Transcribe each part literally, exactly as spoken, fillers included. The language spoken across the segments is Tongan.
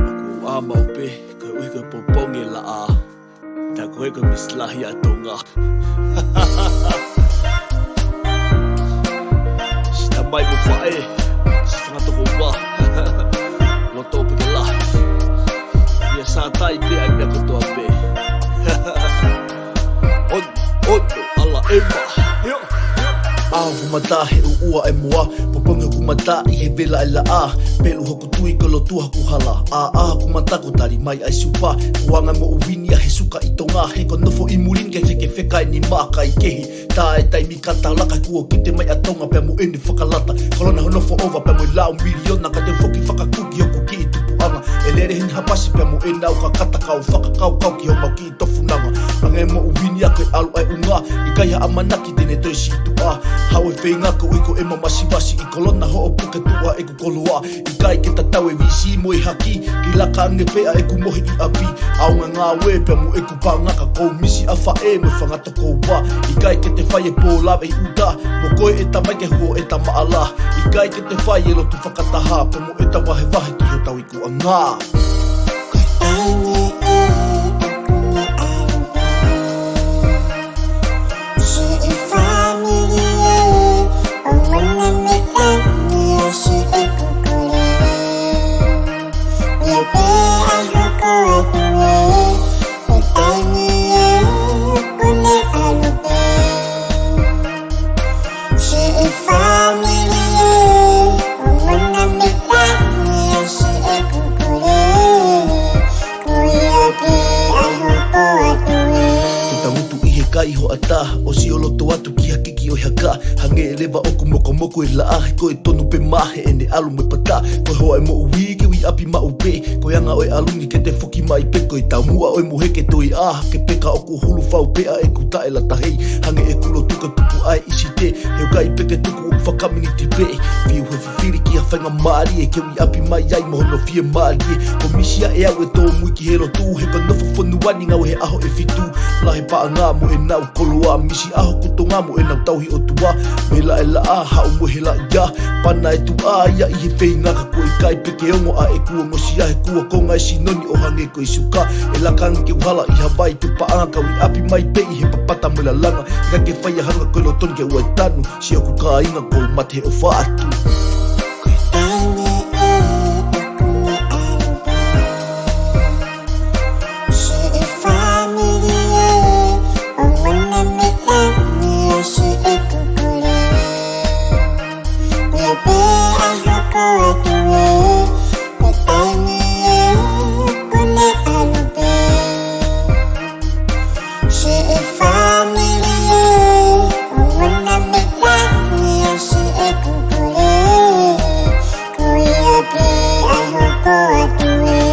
ʻOku ʻā maʻu pē, koeʻuhi ko e pongipongi e laʻā. Tā ko e ko e misi lahi ʻa Tonga. Siʻi tamai mo faʻē, siʻi tangata ko ua. Loto pē ke lahi. ʻIa sātai pē ʻa e meʻa kotoa pē. On, on, ala ʻema. Yo. ʻAho ʻoku mata he ʻuʻua e moa, pongipongi ʻoku mata ʻi he vela e laʻā. Pelu hoku tui ko e lotua hoku hala. ʻĀ, ʻā hoku mata ko e tali mai ʻa e supa. Kuo anga moʻui ni ia he suka ʻi Tonga, he ko e nofo ʻi muli ni ke feke feka e nima kaikehe. Tā e taimi ka tau laka kuo kite mai ʻa Tonga pea mo ʻene fakalata. Kolona hono foʻova pea mo e lau miliona ka te foki fakakuki hoku kiʻi tupuʻanga. ʻE lele heni hapasi pea mo ʻenau kakata kau fakakaukau ki homau kiʻi tofunanga. Hangē moʻui ni ia ko e ʻalu ʻa e ʻunga, ʻikai ha ʻamanaki te ne toe sītuʻa. Haʻu e feinga koeʻuhi ko ʻema masivasi ʻi kolona hoʻo puke tuʻa ʻeku koloa. ʻIkai ke tatau e visi mo e haki, ke laka ange pē ʻa ʻeku mohe ʻi ʻapi. ʻAonga ngāue pea mo ʻeku paʻanga ka kou misi ʻa faʻē mo e fanga tokoua. ʻIkai ke te fai e pō lave ʻi ʻuta, mo koe ʻe tamai ke huo e tamaʻala. ʻIkai ke te fai e lotu fakataha, pea mo ʻeta vahevahe ki hotau ikuʻanga. Ko e taimi ē ʻoku ne ʻalu pē. Siʻi fāmili ē, ʻo mana me tangi ʻo siʻeku kole. ʻIa pē ʻa e hoko atu ē, ko e taimi ē ʻoku ne ʻalu pē. Siʻi fāmili ē, ʻo mana me tangi ʻo siʻeku kole. Ko ia pē ʻa e hoko atu ē. Ke tangutu ʻi he kai hoʻatā, ʻo sio loto atu ki ha kiki ʻo e haka. Hangē leva ʻoku mokomoko e laʻā, he ko e tonu pē mā heʻene ʻalu mo e pata. Ko e hoa e moʻui ke ui ʻapi maʻu pē, ko e anga ʻo e ʻalu ni ke te foki mai pē. Ko e taumuʻa ʻo e mohe ke toe ʻā, ke peka ʻoku hulu fau pē ʻa ʻeku taʻelata hei. Hangē ʻeku lotu ko e tupu ʻa e ʻisi te, he ʻoku ʻikai pē ke tuku ʻoku fakaminiti pē. Fiu he fifili ki ha faingamālie ke ui ʻapi mai ai mo hono fiemālie. Ko e misi ia ʻe au e tōmui ki he lotu, he ko e nofo fonua ni ngāue he ʻaho ʻe fitu. Lahi e paʻanga mo ʻenau koloa, misi ʻa hoku Tonga mo ʻenau tauhi ʻOtua. Vela e laʻā, haʻu mo e helaʻia. Pana e tuʻa ia ʻi he feinga ka ko e ʻikai pē ke ongo ʻa ʻeku ongosia, he kuo konga e sino ni ʻo hangē ko e suka. ʻE laka ange ke u hala ʻi ha vai, tuku paʻanga ka ui ʻapi mai pē ʻi he papata mo e lalanga. ʻIkai ke fai ha hanga ko e loto ni ke ʻoua ʻe tanu, siʻoku kāinga, kou mate he ʻofa atu. Ko e taimi ē ʻoku ne ʻalu pē. Siʻi fāmili ē, ʻo mana me tangi ʻo siʻeku kole. ʻIa pē ʻa e hoko atu ē, ko e taimi ē ʻoku ne ʻalu pē. Siʻi fāmili ē, ʻo mana me tangi ʻo siʻeku kole. Ko ia pē ʻa e hoko atu ē.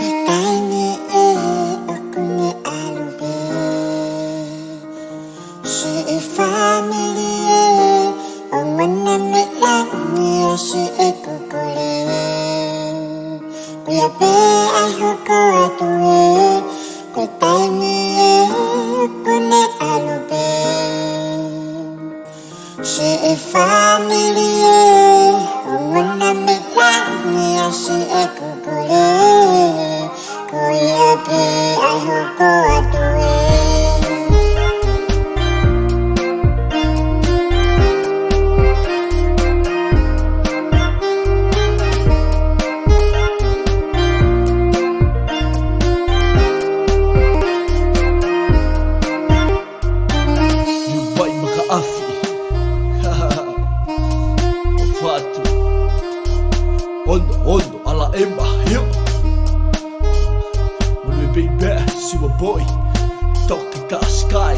Ko e taimi ē ʻoku ne ʻalu pē. Siʻi fāmili ē, ʻo mana me tangi ʻo siʻeku kole. Ko ia pē ʻa e hoko atu ē, ko e taimi ē ʻoku ne ʻalu pē. Siʻi fāmili ē, ʻo mana me tangi ʻo siʻeku kole. Ko ia pē ʻa e hoko atu ē. Niu vai maka afi. ʻOfa atu. Ono, ono, ala ʻema, hio. Manu e baby, siwa boy. Toki ta sky.